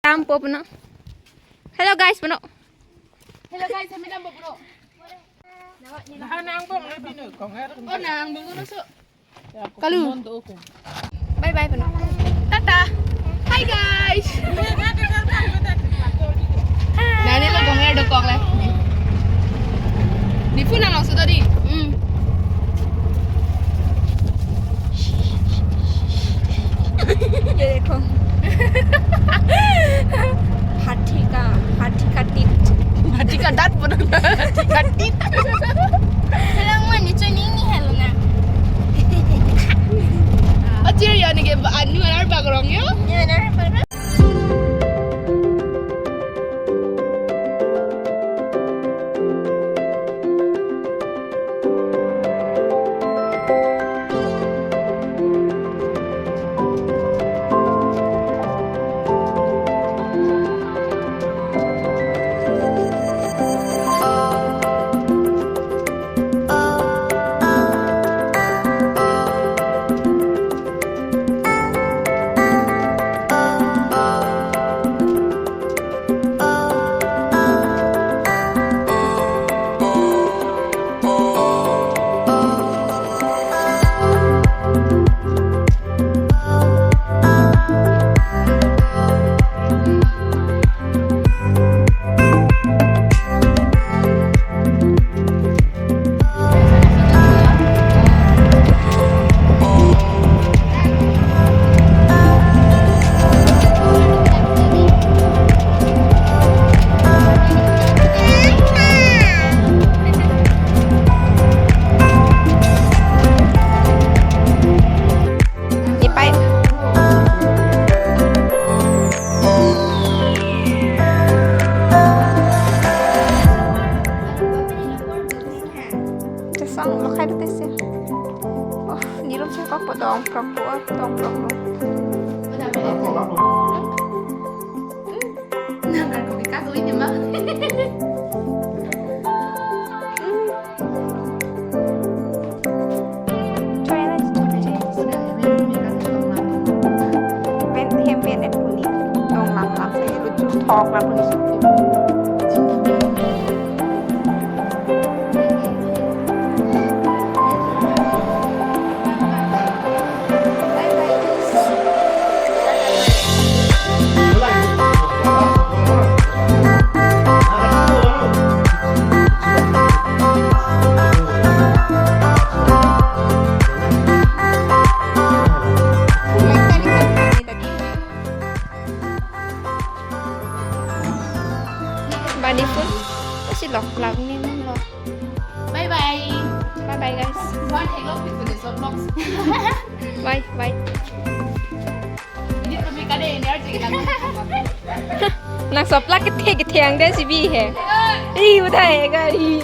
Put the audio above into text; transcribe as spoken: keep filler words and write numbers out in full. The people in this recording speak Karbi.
Ampo puno. Hello guys puno. Hello guys, kami nampo puno. Nah, nang bong, eh, Bino, kong, eh, oh, nang bong, puno, so. Kalu. Bye bye puno. Tata. Hi guys. Nani lo kong, eh, dokok le. Di phone nang langsung tadi. Hmm. ये देखो। हाथी का, हाथी का टीथ। हाथी का दांत बोलो ना। हाथी का teeth. Hello, mani choni ni hello na. Achir ya ni ke anu ar bagrong yo. Ya, na bagrong. Ipai. Tesong lo khai do tesi. Oh, nirum si kok po dong prok po, dong prok po. Nang kan kopi kaso ini mah. Try na, try na. Ben, hem ben et puni. Dong lam lam sa hiru chu thok lam puni. Bani phone. Kasi lock lang ni lo. Bye bye. Bye bye guys. One hello people is vlogs. Bye bye. Ini kami kada ini aja kita. Nang soplak kethe kethe ang deh si bi he. Ih, udah ya kali.